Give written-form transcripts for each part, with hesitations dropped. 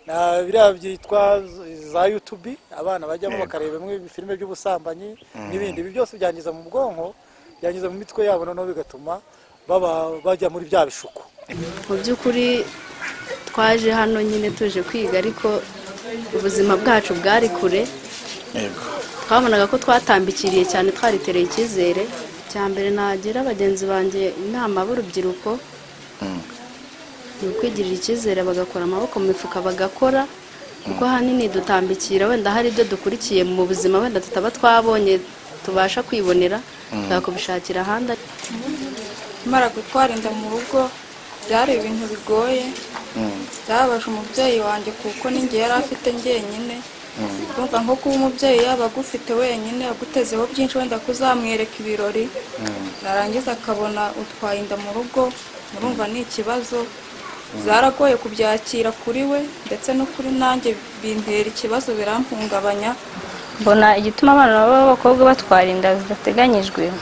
Na biriya byitwa za YouTube, abana bajyamo bakareba bimwe filime by'ubusambanyi n'ibindi. Ibi byose byangiza mu bwonko, byangiza mu mitwe yabo, noneho bigatuma baba bajya muri bya bishuko. Mu by'ukuri twaje hano nyine tuje kwiga, ariko ubuzima bwacu bwari kure. Twabonaga ko twatambikiriye cyane, twaritereye icyizere. Cya mbere nagira bagenzi banjye inama b'urubyiruko ni ukwigirira icyizere, bagakora amaboko mu mifuka bagakora, kuko ahanini dutambikira wenda hari ibyo dukurikiye mu buzima wenda tutaba twabonye tubasha kwibonera, twakubishakira ahandi. Mara gutwara inda mu rugo byari ibintu bigoye, byababaje umubyeyi wanjye kuko ninjye yari afite njyenyine. Urumva nko kuba umubyeyi yaba agufite wenyine, agutezeho byinshi, wenda kuzamwereka ibirori, narangiza akabona utwaye inda mu rugo, murumva ni ikibazo. Zaragoye kubyakira kuri we ndetse no kuri nanjye, bintera ikibazo, birampungabanya. Mbona igituma abana b'abakobwa batwara inda zidateganyijwe,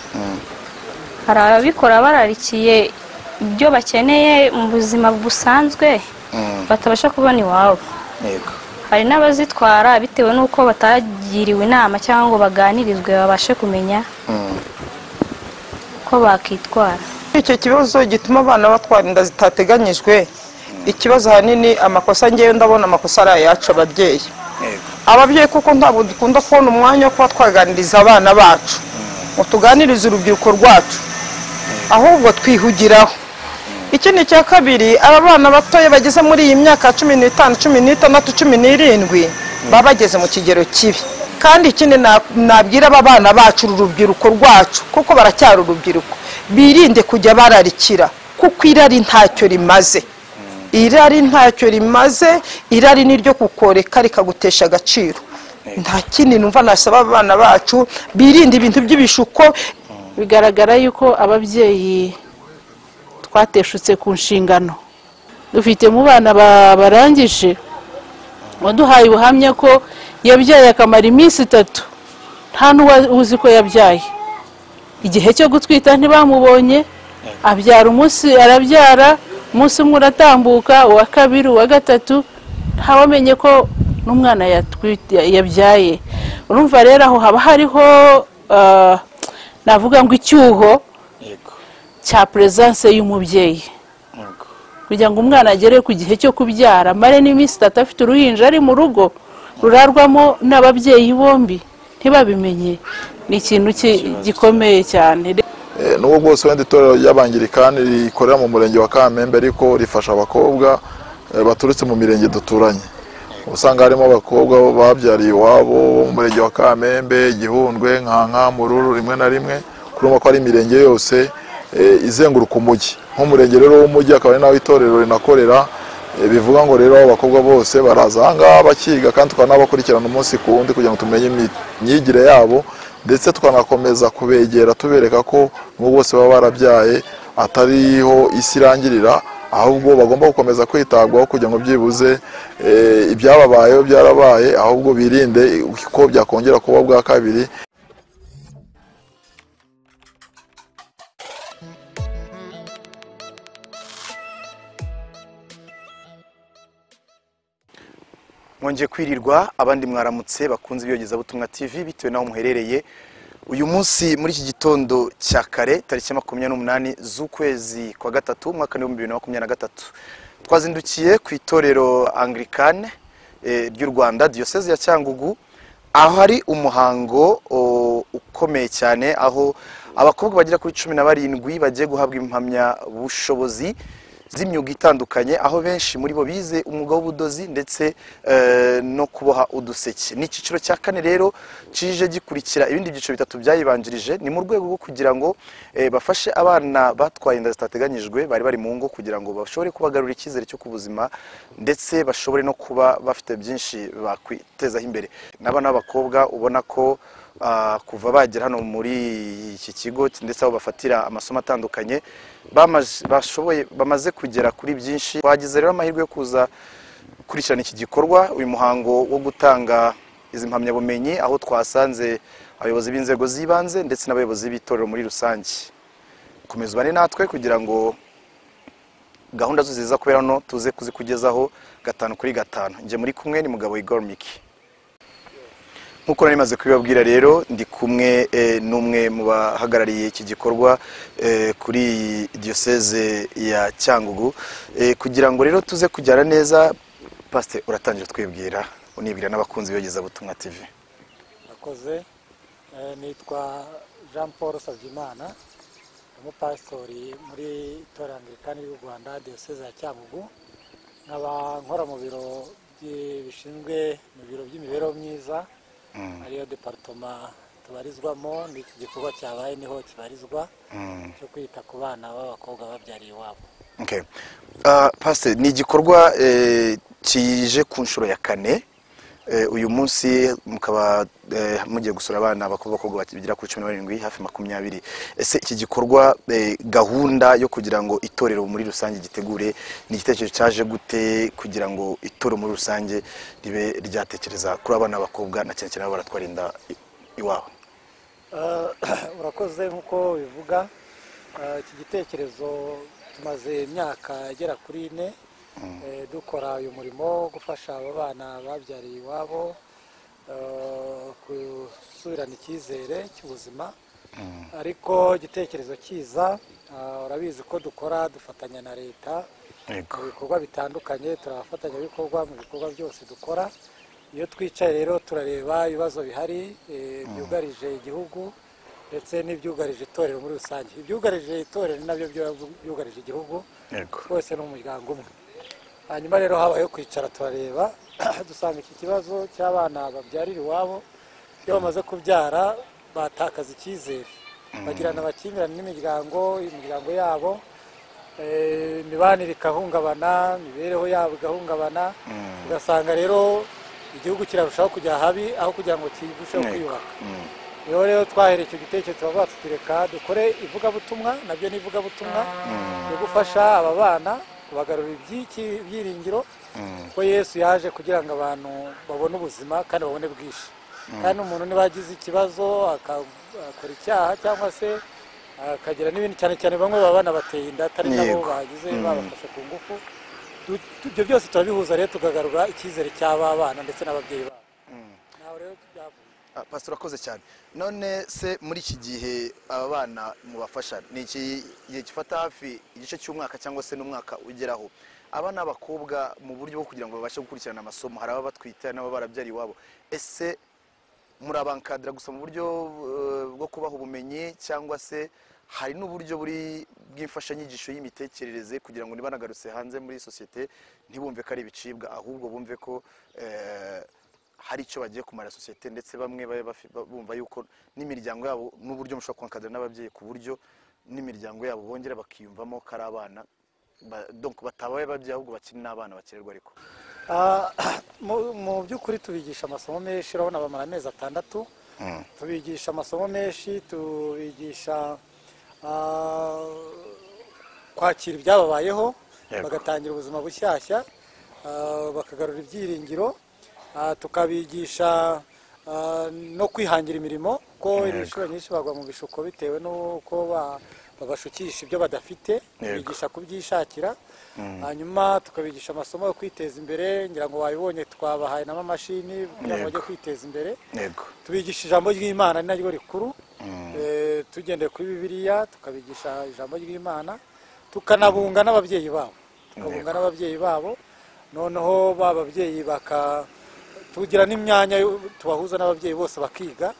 hari ababikora bararikiye ibyo bakeneye mu buzima busanzwe batabasha kubona iwabo. Hari n'abazitwara bitewe n'uko batagiriwe inama cyangwa ngo baganirizwe babashe kumenya ko bakitwara. Icyo kibazo gituma abana batwara inda zitateganyijwe, ikibazo ahanini amakosa, ngewe ndabona amakosa ari ayacu ababyeyi. Ababyeyi kuko ntabwo dukunda kubona umwanya wo kuba twaganiriza abana bacu, ngo tuganirize urubyiruko rwacu, ahubwo twihugiraho. Ikindi cya kabiri, aba bana batoya bageze muri iyi myaka 15, 16, 17 baba bageze mu kigero kibi. Kandi ikindi nabwira aba bana bacu, uru rubyiruko rwacu, kuko baracyari urubyiruko, birinde kujya bararikira, kuko irari ntacyo rimaze. Irari ntacyo rimaze, irari ni ryo kukoreka rikagutesha agaciro. Nta kindi numva nasaba abana bacu, birinde ibintu by'ibishuko. Bigaragara yuko ababyeyi twateshutse ku nshingano dufite mu bana barangije. Waduhaye ubuhamya ko yabyaye akamara iminsi 3 nta n'uzi ko yabyaye. Igihe cyo gutwita ntibamubonye, abyara umunsi, arabyara umunsi umwe uratambuka, uwa kabiri, uwa gatatu, ntawamenye ko n'umwana yabyaye. Urumva rero aho haba hariho navuga ngo icyuho cya presence y'umubyeyi, kugira ngo umwana agere ku gihe cyo kubyara mare n'iminsi 3 afite uruhinja ari mu rugo rurarwamo n'ababyeyi bombi ntibabimenye, ni ikintu gikomeye cyane. Nubwo bwose wenda itorero ry'Abangirikani rikorera mu murenge wa Kamembe, ariko rifasha abakobwa baturutse mu mirenge duturanye. Usanga harimo abakobwa babyariye iwabo bo mu murenge wa Kamembe, Gihundwe, Nkanka, Mururu, rimwe na rimwe kurumva ko ari imirenge yose izenguruka umujyi. Nk'umurenge rero w'umujyi akaba ari naho itorero rinakorera, bivuga ngo rero abakobwa bose baraza aha ngaha bakiga, kandi tukanabakurikirana umunsi ku wundi kugira ngo tumenye imyigire yabo, ndetse tukanakomeza kubegera tubereka ko nubwo bose baba barabyaye atariho isi irangirira, ahubwo bagomba gukomeza kwitabwaho kugira ngo byibuze ibyababayeho byarabaye, ahubwo birinde ko byakongera kuba bwa kabiri. Mwongeye kwirirwa abandi mwaramutse bakunze Iyogezabutumwa TV bitewe naho muherereye. Uyu munsi muri iki gitondo cya kare tariki 28 z'ukwezi kwa gatatu umwaka 2023 twazindukiye ku itorero Anglikane ry'u Rwanda Diocese ya Cyangugu, aho hari umuhango ukomeye cyane, aho abakobwa bagera kuri 17 bagiye guhabwa impamya bushobozi z'imyuga itandukanye, aho benshi muri bo bize umwuga w'ubudozi ndetse no kuboha uduseke. Ni icyiciro cya kane rero kije gikurikira ibindi byiciro bitatu byayibanjirije, ni mu rwego rwo kugira ngo bafashe abana batwaye inda zitateganyijwe bari bari mu ngo, kugira ngo bashobore kubagarura icyizere cyo kubuzima ndetse bashobore no kuba bafite byinshi bakwitezaho imbere. N'abana b'abakobwa ubona ko kuva bagera hano muri iki kigo ndetse aho bafatira amasomo atandukanye bamaze kugera kuri byinshi. Twagize rero amahirwe yo kuza gukurikirana iki gikorwa, uyu muhango wo gutanga izi mpamyabumenyi, aho twasanze abayobozi b'inzego z'ibanze ndetse n'abayobozi b'itorero muri rusange. Komeza ubane natwe kugira ngo Gahunda zose ziza kubera hano tuze kuzikugezaho 5 kuri 5. Nje muri kumwe ni mugabo Igor Miki. Nkuko nari maze kubibabwira rero, ndi kumwe n'umwe mu bahagarariye iki gikorwa kuri diocese ya Cyangugu, kugira ngo rero tuze kujyana neza. Pastor, uratangira twibwira unibwira n'abakunzi b'Iyogezabutumwa TV. Akoze, nitwa Jean Paul Sabyimana, umupastori muri Itorero Anglikani y'u Rwanda, diocese ya Cyangugu, nkaba nkora mu biro bishinzwe mu biro by'imibereho myiza, ariyo departoma tubarizwamo. N'iki gikorwa cyabaye niho kibarizwa, cyo kwita ku bana b'abakobwa babyariye iwabo. Okay. Pastor, ni igikorwa kije ku nshuro ya 4. Uyu munsi mukaba mugiye gusura abana bakobwa bagera kuri 17 hafi 20. Ese iki gikorwa, gahunda yo kugira ngo itorero muri rusange gitegure, ni igitekerezo cyaje gute kugira ngo itorero muri rusange ribe ryatekereza kuri abana b'abakobwa na cyane cyane baratwara inda iwabo? Urakoze. Nkuko bivuga, iki gitekerezo tumaze imyaka igera kuri 4 dukora uyu murimo wo gufasha aba bana babyariye iwabo gusubirana icyizere cy'ubuzima. Ariko igitekerezo kiza, urabizi ko dukora dufatanya na leta mu bikorwa bitandukanye, turabafatanyabikorwa mu bikorwa byose dukora. Iyo twicaye rero turareba ibibazo bihari byugarije igihugu ndetse n'ibyugarije itorero muri rusange. Ibyugarije itorero nabyo byugarije igihugu, twese ni umuryango umwe. Hanyuma rero habayeho kwicara turareba, dusanga iki kibazo cy'abana babyarira iwabo, iyo bamaze kubyara batakaza icyizere, bagirana amakimbirane n'imiryango, imiryango yabo, imibanire ikahungabana, imibereho yabo igahungabana, ugasanga rero igihugu kirarushaho kujya habi aho kugira ngo kirusheho kwiyubaka. Niho rero twahereye icyo gitekerezo, turavuga tuti reka dukore ivugabutumwa, nabyo ni ivugabutumwa yo gufasha aba bana kubagarura ibyiringiro, ko Yesu yaje kugira ngo abantu babone ubuzima kandi babone bwinshi. Kandi umuntu niba agize ikibazo akakora icyaha cyangwa se akagira n'ibindi, cyane cyane bamwe baba banabateye inda atari nabo bagize, babafashe ku ngufu. Ibyo byose turabihuza rero tukagarura icyizere cy'aba bana ndetse n'ababyeyi babo. Naho rero byavuye. Pastor, urakoze cyane. None se muri iki gihe aba bana mubafasha, ni iki gihe gifata hafi igice cy'umwaka cyangwa se n'umwaka ugeraho, abana b'abakobwa mu buryo bwo kugira ngo babashe gukurikirana amasomo, hari ababa batwite n'ababa barabyariye iwabo, ese murabankadira gusa mu buryo bwo kubaha ubumenyi, cyangwa se hari n'uburyo buri bw'imfashanyigisho y'imitekerereze kugira ngo nibanagarutse hanze muri sosiyete ntibumve ko ari ibicibwa, ahubwo bumve ko hari icyo bagiye kumara sosiyete, ndetse bamwe babe bumva yuko n'imiryango yabo, n'uburyo mushobora kwankadira n'ababyeyi ku buryo n'imiryango yabo bongera bakiyumvamo ko ari abana, donc batabaye ababyeyi ahubwo bakiri n'abana bakirerwa? Ariko Mu by'ukuri tubigisha amasomo menshi. Urabona bamara amezi 6, tubigisha amasomo menshi, tubigisha kwakira ibyababayeho, bagatangira ubuzima bushyashya, bakagarura ibyiringiro, tukabigisha no kwihangira imirimo, ko inshuro nyinshi bagwa mu bishuko bitewe n'uko babashukisha ibyo badafite, bigisha kubyishakira. Hanyuma tukabigisha amasomo yo kwiteza imbere, ngira ngo wabibonye twabahaye n'amamashini kugira ngo bajye kwiteza imbere. Tubigisha ijambo ry'Imana, ni naryo rikuru, tugendeye kuri Bibiliya tukabigisha ijambo ry'Imana, tukanabunga n'ababyeyi babo, tukabunga n'ababyeyi babo. Noneho ba babyeyi baka tugira n'imyanya tubahuza n'ababyeyi bose bakiga,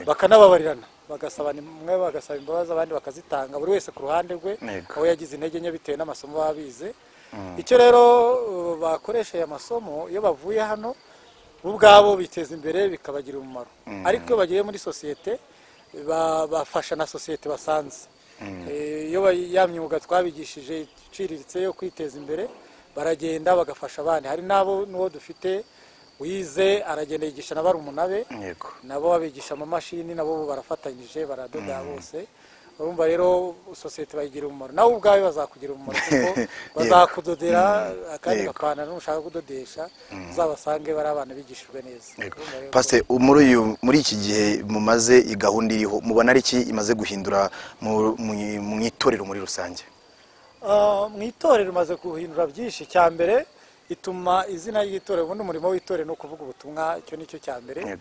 bakanababarirana, bagasaba umwe bagasaba imbabazi abandi bakazitanga, buri wese ku ruhande rwe aho yagize intege nke bitewe n'amasomo baba bize. Icyo rero bakoresha aya masomo, iyo bavuye hano bo ubwabo biteza imbere bikabagira umumaro, ariko iyo bagiye muri sosiyete bafasha na sosiyete basanze. Iyo ya myuga twabigishije iciriritse yo kwiteza imbere, baragenda bagafasha abandi. Hari n'abo n'uwo dufite wize aragenda yigisha na barumuna be, nabo babigisha amamashini, nabo barafatanyije baradoda bose. Urumva rero sosiyete bayigira umumaro, nawe ubwawe bazakugira umumaro kuko bazakudodera akandi gapantaro nushaka kudodesha uzabasange bari abana bigishijwe neza. Pastor, muri iki gihe mumaze gahunda iriho, mubona ari iki imaze guhindura mu itorero muri rusange? Mu itorero imaze guhindura byinshi. Cya mbere ituma izina ry'itorero, ubundi umurimo w'itorero ni ukuvuga ubutumwa, icyo ni cyo cya mbere.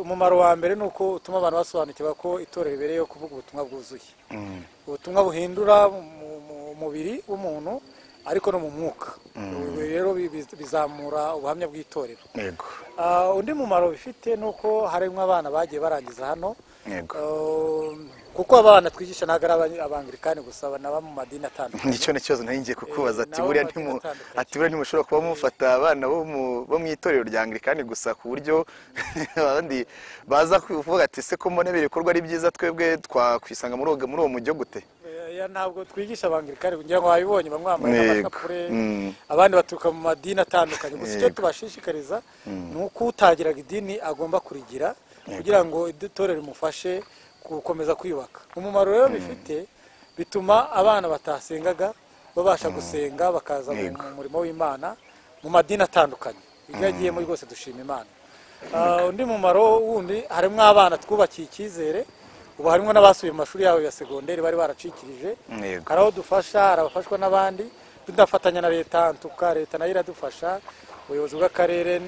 Umumaro wa mbere ni uko utuma abantu basobanukirwa ko itorero ribereyeho kuvuga ubutumwa bwuzuye, ubutumwa buhindura mu mubiri w'umuntu ariko no mu mwuka. Ibi rero bizamura ubuhamya bw'itorero. Undi mumaro bifite ni uko harimo abana bagiye barangiza hano, kuko abana twigisha ntabwo ari Abangirikani gusa, naba mu madini atandukanye. Nicyo n'ikibazo nari ngiye kukubaza, ati Nabo buriya mu madini ntimu atandukanye. Ati buriya ntimushobora kuba mufata abana bo mu itorero rya Anglikani gusa, ku buryo abandi baza kuvuga ati se ko mbona ibi bikorwa ari byiza, twebwe twakwisanga muri uwo mujyo gute? Ya, ntabwo twigisha Abangirikani, kugira ngo babibonye, bamwe bambaye n'amashapure, abandi baturuka mu madini atandukanye. Gusa icyo tubashishikariza ni uko utagiraga idini agomba kurigira kugira ngo itorero rimufashe gukomeza kwiyubaka. Umumaro rero bifite, bituma abana batasengaga babasha gusenga, bakaza mu murimo w'Imana mu madini atandukanye. Ibyo yagiyemo rwose dushima Imana. Undi mumaro wundi, harimo abana twubakiye icyizere. Ubu harimo n'abasubiye mu mashuri yabo ya segonderi bari baracikirije. Hari aho dufasha, hari abafashwa n'abandi, tudafatanya na leta. Ntuka leta nayo iradufasha, ubuyobozi bw'akarere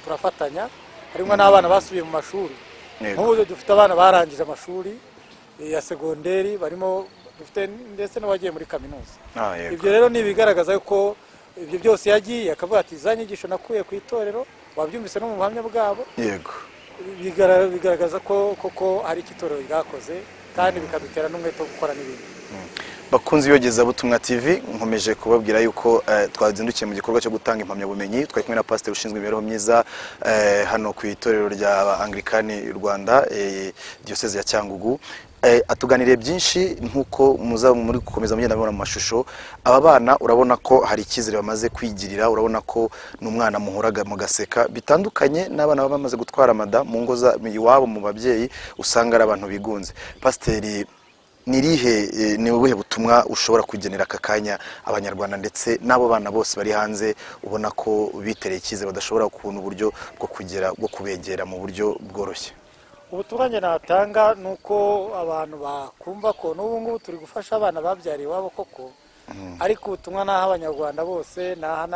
turafatanya. Harimo n'abana basubiye mu mashuri. Nk'ubu dufite abana barangije amashuri ya segonderi, barimo dufite ndetse n'abagiye muri kaminuza. Ibyo rero ni ibigaragaza ko ibyo byose yagiye akavuga ati za nyigisho nakuye ku itorero, wabyumvise no mu buhamya bwabo, bigaragaza ko koko hari icyo itorero ryakoze, kandi bikadutera n'umwete wo gukora n'ibindi. Bakunzi Iyogezabutumwa TV, nkomeje kubabwira yuko twazindukiye mu gikorwa cyo gutanga impamyabumenyi. Twari kumwe na pasiteri ushinzwe imibereho myiza hano ku itorero rya Anglikani Rwanda, Diyoseze ya Cyangugu. Atuganiriye byinshi nk'uko muza muri gukomeza mugenda mubona mu mashusho. Aba bana urabona ko hari icyizere bamaze kwigirira, urabona ko n'umwana muhuraga mugaseka, bitandukanye n'abana baba bamaze gutwara amada mu ngo iwabo mu babyeyi, usanga ari abantu bigunze. Pasiteri, ni ubuhe butumwa ushobora kugenera aka kanya Abanyarwanda ndetse n'abo bana bose bari hanze, ubona ko bitereye icyizere, badashobora kubona uburyo bwo kugera, bwo kubegera mu buryo bworoshye? Ubutumwa njye natanga ni uko abantu bakumva ko n'ubu ngubu turi gufasha abana babyariye iwabo koko, ariko ubutumwa naha Abanyarwanda bose, naha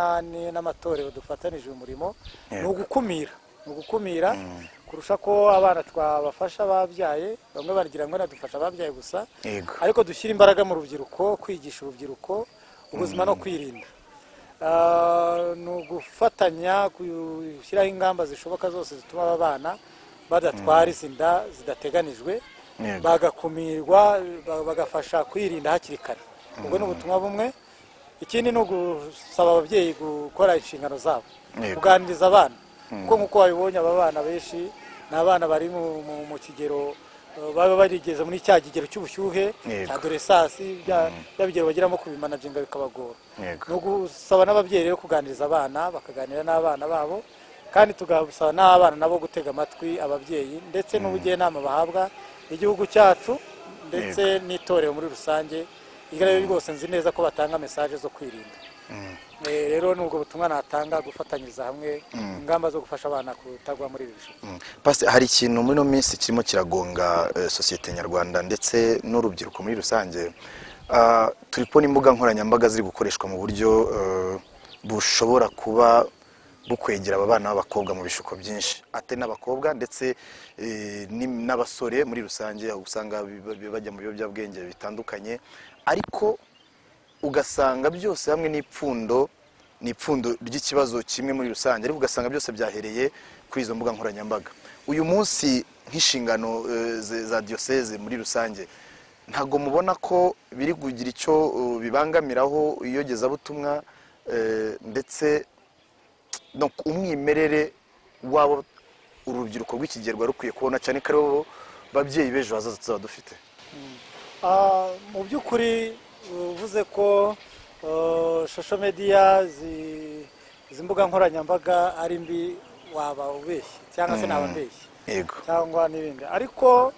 n'amatorero dufatanije umurimo, ni ugukumira kurusha ko abana twabafasha babyaye. Bamwe bagira ngo nadufasha ababyaye gusa, ariko dushyira imbaraga mu rubyiruko, kwigisha urubyiruko ubuzima no kwirinda. Ni ugufatanya gushyiraho ingamba zishoboka zose zituma aba bana badatwara izi nda zidateganijwe, bagakumirwa, bagafasha kwirinda hakiri kare. Ubwo ni ubutumwa bumwe. Ikindi ni ugusaba ababyeyi gukora inshingano zabo, kuganiriza abana, kuko nk'uko wabibonye, aba bana benshi ni abana bari mu kigero, baba barigeze muri cya kigero cy'ubushyuhe, cya adolescence, bya bigero bageramo kubimanaginga bikabagora. Ni ugusaba n'ababyeyi rero kuganiriza abana, bakaganira n'abana babo, kandi tugasaba n'abana nabo gutega amatwi ababyeyi, ndetse n'ubujyanama bahabwa igihugu cyacu ndetse n'itorero muri rusange. Ibyo rero rwose nzi neza ko batanga message zo kwirinda. Rero ni ubwo butumwa natanga, gufatanyiriza hamwe ingamba zo gufasha abana kutagwa muri ibi bishuko. Pastor, hari ikintu muri ino minsi kirimo kiragonga sosiyete nyarwanda ndetse n'urubyiruko muri rusange. Turi kubona imbuga nkoranyambaga ziri gukoreshwa mu buryo bushobora kuba bukwegera aba bana b'abakobwa mu bishuko byinshi, ate n'abakobwa ndetse n'abasore muri rusange, aho usanga bajya mu biyobyabwenge bitandukanye, ariko ugasanga byose hamwe n'ipfundo, ni ipfundo ry'ikibazo kimwe muri rusange, ariko ugasanga byose byahereye kuri izo mbuga nkoranyambaga. Uyu munsi nk'inshingano za diyoseze muri rusange, ntabwo mubona ko biri kugira icyo bibangamiraho iyogezabutumwa ndetse no umwimerere wabo urubyiruko rw'ikigero rukwiye kubona, cyane ko aribo babyeyi b'ejo hazaza tuzaba dufite? Mu by'ukuri uvuze ko social media, izi mbuga nkoranyambaga ari mbi, waba ubeshye cyangwa se naba mbeshye cyangwa n'ibindi, ariko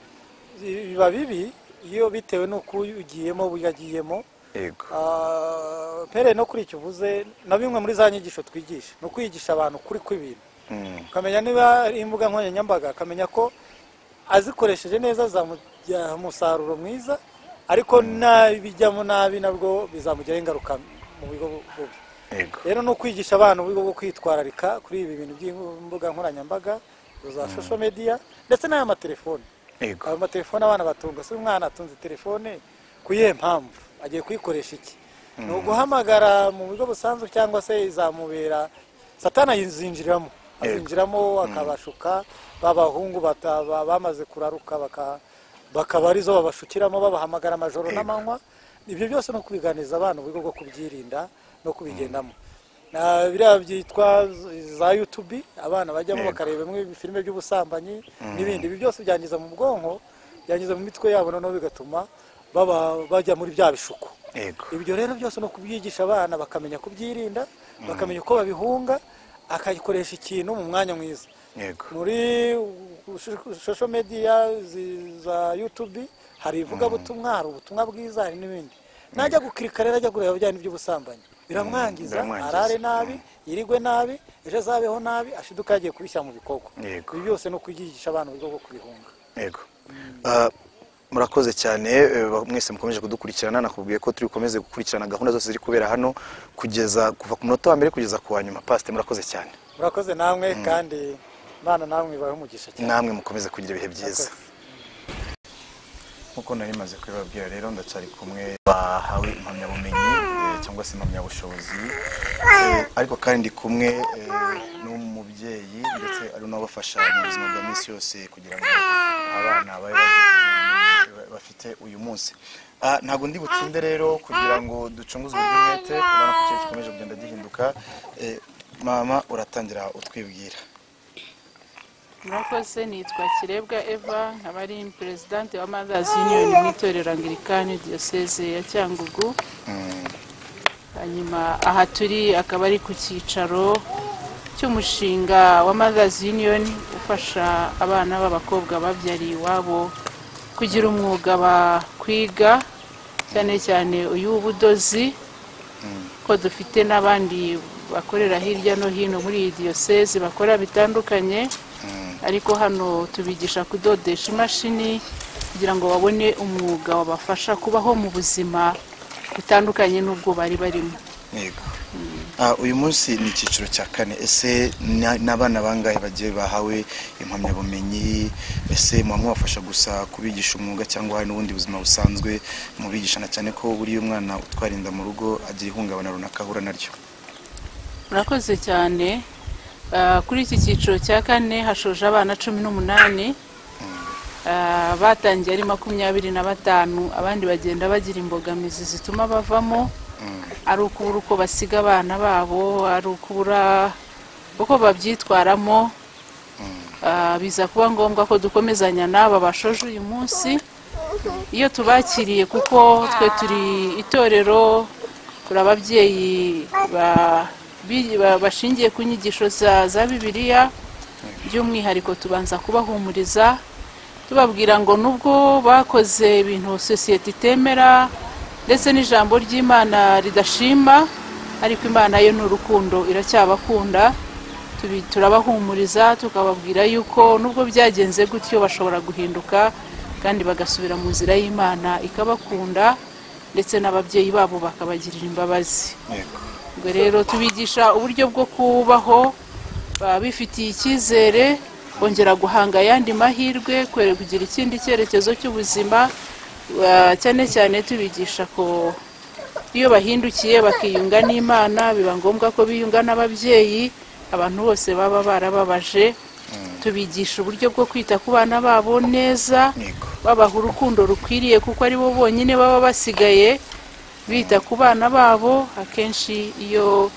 biba bibi iyo bitewe n'uko ugiyemo, uyagiyemo. Mpereye no kuri icyo uvuze, na bimwe muri za nyigisho twigisha ni ukwigisha abantu ukuri kw'ibintu, ukamenya niba ari imbuga nkoranyambaga, akamenya ko azikoresheje neza zamuha umusaruro mwiza. Ariko nabijyamo nabi nabwo bizamugiraho ingaruka mu buryo bubi. Rero no kwigisha abana uburyo bwo kwitwararika kuri ibi bintu by'imbuga nkoranyambaga za social media ndetse n'aya matelefone. Ayo matelefone abana batunga, se umwana atunze telefone ku yihe mpamvu, agiye kuyikoresha iki? Ni uguhamagara mu buryo busanzwe cyangwa se izamubera Satana yizinjiramo, azinjiramo akabashuka babahungu bamaze kuraruka bakaba arizo babashukiramo, babahamagara amajoro n'amanywa. Ibyo byose no kubiganiza abana uburyo bwo kubyirinda no kubigendamo. Biriya byitwa za YouTube, abana bajyamo bakarebamo ibifilime by'ubusambanyi n'ibindi. Ibi byose byangiza mu bwonko, byangiza mu mitwe yabo, noneho bigatuma bajya muri bya bishuko. Ibyo rero byose no kubyigisha abana bakamenya kubyirinda, bakamenya uko babihunga, akayikoresha ikintu mu mwanya mwiza. Muri social media za YouTube hari ivugabutumwa, hari ubutumwa bwiza, hari n'ibindi. Najya gukirika rero ajya kureba bijyanye n'iby'ubusambanyi, biramwangiza, arare nabi, yirigwe nabi, ejo azabeho nabi, ashiduka yagiye kubishyira mu bikorwa. Ibi byose no kwigisha abana uburyo bwo kubihunga. Yego. Murakoze cyane mwese mukomeje kudukurikirana. Nakubwiye ko turi bukomeze gukurikirana gahunda zose ziri kubera hano kugeza kuva ku munota wa mbere kugeza ku wa nyuma. Pastor, murakoze cyane. Murakoze namwe, kandi Imana namwe ibahe umugisha cyane. Namwe mukomeze kugira ibihe byiza. Nkuko nari maze kubibabwira rero, ndacyari kumwe bahawe impamyabumenyi cyangwa se impamyabushobozi, ariko kandi ndi kumwe n'umubyeyi ndetse ari n'abafasha mu buzima bwa minsi yose kugira ngo abana babe bafite uyu munsi. Ntabwo ndi butinde rero kugira ngo ducunguze uburyo umwete, ubona ko igihe gikomeje kugenda gihinduka. Mama, uratangira utwibwira. Murakoze, nitwa Kirebwa Eva, nkaba ari presidente wa Mothers Union mu itorero Anglikani Diocese ya Cyangugu. Hanyuma aha turi akaba ari ku cyicaro cy'umushinga wa Mothers Union ufasha abana b'abakobwa babyariye iwabo kugira umwuga bakwiga, cyane cyane uyu w'ubudozi, ko dufite n'abandi bakorera hirya no hino muri iyi diocese bakora bitandukanye. Ariko hano tubigisha kudodesha imashini kugira ngo babone umwuga wabafasha kubaho mu buzima butandukanye n'ubwo bari barimo. Yego. Uyu munsi ni icyiciro cya kane. Ese n'abana bangahe bagiye bahawe impamyabumenyi? Ese muba mubafasha gusa kubigisha umwuga cyangwa hari n'ubundi buzima busanzwe mubigishana, cyane ko buriya umwana utwara inda mu rugo agira ihungabana runaka ahura naryo? Murakoze cyane. Kuri iki cyiciro cya kane hashoje abana 18, batangiye ari 25, abandi bagenda bagira imbogamizi zituma bavamo, ari ukubura uko basiga abana babo, ari ukubura uko babyitwaramo. Biza kuba ngombwa ko dukomezanya n'aba bashoje uyu munsi. Iyo tubakiriye, kuko twe turi itorero, turi ababyeyi bashingiye ku nyigisho za Bibiliya, by'umwihariko tubanza kubahumuriza, tubabwira ngo nubwo bakoze ibintu sosiyete itemera ndetse n'ijambo ry'Imana ridashima, ariko Imana yo ni urukundo, iracyabakunda. Turabahumuriza tukababwira yuko nubwo byagenze gutyo bashobora guhinduka kandi bagasubira mu nzira y'Imana ikabakunda, ndetse n'ababyeyi babo bakabagirira imbabazi. Ubwo rero tubigisha uburyo bwo kubaho bifitiye icyizere, bongera guhanga ayandi mahirwe, kugira ikindi cyerekezo cy'ubuzima. Cyane cyane tubigisha ko iyo bahindukiye bakiyunga n'Imana, biba ngombwa ko biyunga n'ababyeyi, abantu bose baba barababaje. Tubigisha uburyo bwo kwita ku bana babo neza, babaha urukundo rukwiriye, kuko ari bo bonyine baba basigaye bita ku bana babo. Akenshi iyo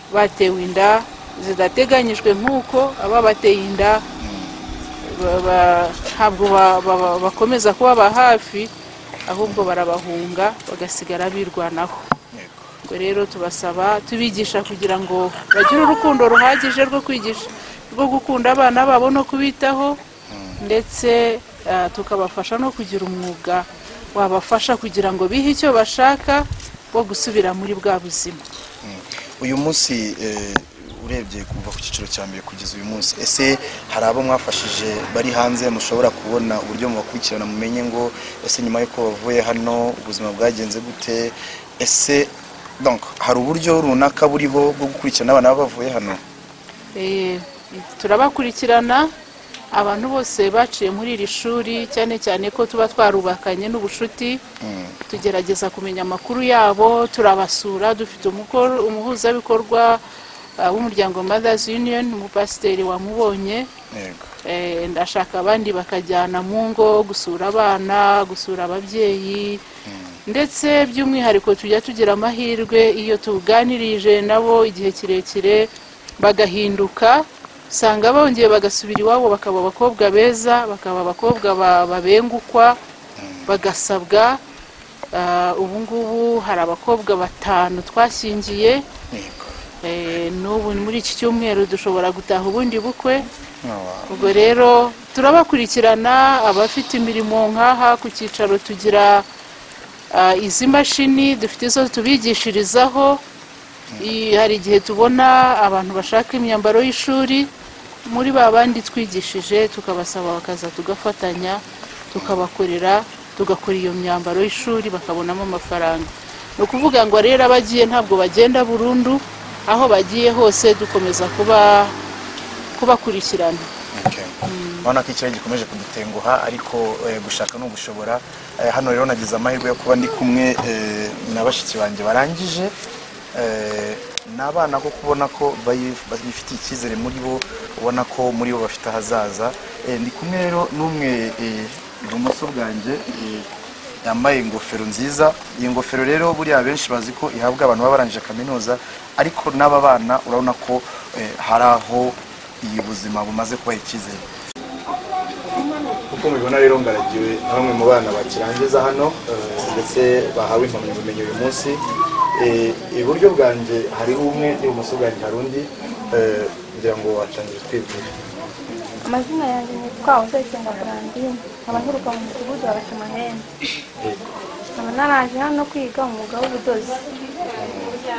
batewe inda zidateganyijwe nk'uko ababateye inda ntabwo bakomeza kubaba hafi, ahubwo barabahunga bagasigara birwanaho. Ubwo rero tubasaba, tubigisha kugira ngo bagire urukundo ruhagije rwo kwigisha, rwo gukunda abana babo no kubitaho, ndetse tukabafasha no kugira umwuga wabafasha kugira ngo bihe icyo bashaka bo gusubira muri bwa buzima. Uyu munsi Urebye kuva ku cyiciro cya mbere kugeza uyu munsi, ese hari abo mwafashije bari hanze mushobora kubona uburyo mubakurikirana, mumenye ngo ese nyuma y'uko bavuye hano ubuzima bwagenze gute? Ese donc hari uburyo runaka buriho bwo gukurikirana abana baba bavuye hano? Turabakurikirana abantu bose baciye muri iri shuri, cyane cyane ko tuba twarubakanye n'ubucuti. Tugerageza kumenya amakuru yabo, turabasura. Dufite umuhuzabikorwa w'umuryango Mothers Union, umupasiteri wamubonye. Ndashaka abandi bakajyana mu ngo gusura abana, gusura ababyeyi, ndetse by'umwihariko tujya tugira amahirwe iyo tuganirije nabo igihe kirekire bagahinduka, usanga bongeye bagasubira iwabo, bakaba abakobwa beza, bakaba abakobwa babengukwa, bagasabwa. Ubu ngubu hari abakobwa 5 twashyingiye. N'ubu muri iki cyumweru dushobora gutaha ubundi bukwe. Ubwo rero turabakurikirana. Abafite imirimo nk'aha ku cyicaro tugira izi mashini, dufite izo tubigishirizaho. Hari igihe tubona abantu bashaka imyambaro y'ishuri, muri ba bandi twigishije tukabasaba bakaza, tugafatanya, tukabakorera, tugakora iyo myambaro y'ishuri bakabonamo amafaranga. Ni ukuvuga ngo rero abagiye ntabwo bagenda burundu, aho bagiye hose dukomeza kubakurikirana. Urabona ko ikirere gikomeje kudutenguha, ariko gushaka no gushobora. Hano rero nagize amahirwe yo kuba ndi kumwe na bashiki banjye barangije. Ni abana ko kubona ko bifitiye icyizere muri bo, ubona ko muri bo bafite ahazaza. Ndi kumwe rero n'umwe ibumoso bwanjye yambaye ingofero nziza. Iyi ngofero rero buriya benshi bazi ko ihabwa abantu baba barangije kaminuza, ariko n'aba bana urabona ko hari aho iyi buzima bumaze kubaha icyizere. Uko mubibona rero ngaragiwe na bamwe mu bana bakirangiza hano, ndetse bahawe impamyabumenyi uyu munsi. Iburyo bwanjye hari umwe, n'ibumoso bwanjye hari undi. Kugira ngo watangira twibwire. Amazina yanjye nitwa Uzayisenga Brandine, nkaba nturuka mu mudugudu wa Gacamahembe. Nkaba naraje hano kwiga umwuga w'ubudozi.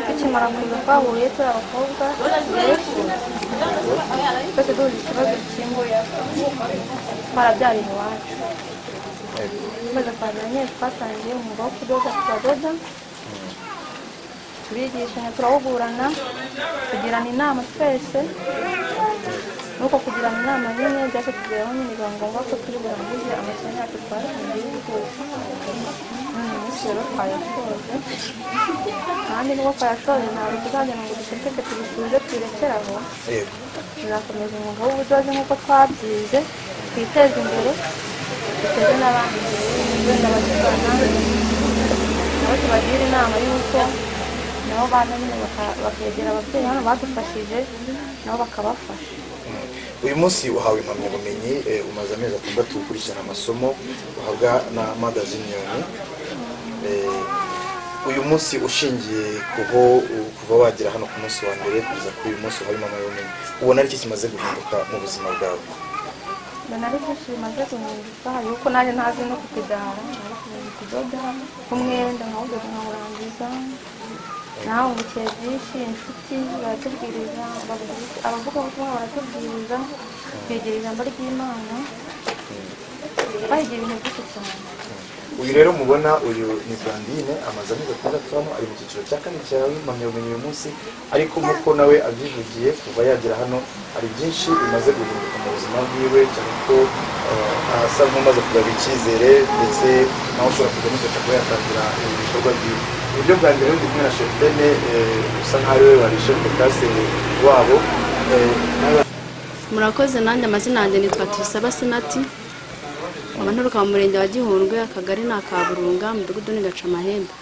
Tukimara kuza twahuye turi abakobwa benshi, twese duhuje ikibazo kimwe, twarabyariye iwacu. Tumaze kuhagera nyine twatangiye umwuga wo kudoda, turadoda, turigishanya, turahugurana, tugirana inama twese. Nuko kugirana inama nyine byaje kugeraho nyine biba ngombwa ko turi burangize amasomo yacu twatangiye y'ubudozi. None umunsi rero twayashoje, kandi nubwo twayashoje ntabwo tuzagenda ngo duceceke tubisubize tubirekere aho. Tuzakomeza umwuga w'ubudozi nk'uko twabyize, twiteze imbere, duteze n'abandi imbere, wenda batugana nabo tubagira inama y'uko nabo bana nyine bakegera ababyeyi hano badufashije, nabo bakabafasha. Uyu munsi uhawe impamyabumenyi, umaze amezi 6 ukurikirana amasomo uhabwa na Mothers Union. Uyu munsi ushingiye kuho kuva wagera hano ku munsi wa mbere kugeza kuri uyu munsi uhawe impamyabumenyi, ubona ari iki kimaze guhinduka mu buzima bwawe? Mbona ari byinshi bimaze guhinduka, yuko nanjye ntazi no kukidara, narakomeje kudoda umwenda nkawudoda nkawurangiza. Nahungukiye byinshi, inshuti baratubwiriza, abavugabutumwa baratubwiriza, twegera ijambo ry'Imana, twahigira ibintu byinshi cyane. Uyu rero mubona uyu ni Brandine, amaze amezi 6 hano, ari mu cyiciro cya 4 cyawe impamyabumenyi uyu munsi, ariko nk'uko nawe abyivugiye kuva yagera hano hari byinshi bimaze guhinduka mu buzima bwiwe, cyane ko asa nk'umaze kugarura icyizere, ndetse nawe ushobora kujya amufasha kuba yatangira ibikorwa byiwe. Uburyo bwanjye rero ndi kumwe na Cheftaine, usa nkaho ari we wari chef de classe wabo. Murakoze. Nanjye amazina yanjye nitwa Tuyisaba Sinati, nkaba nturuka mu murenge wa Gihundwe, akagari ni aka Burunga, umudugudu ni Gacamahembe.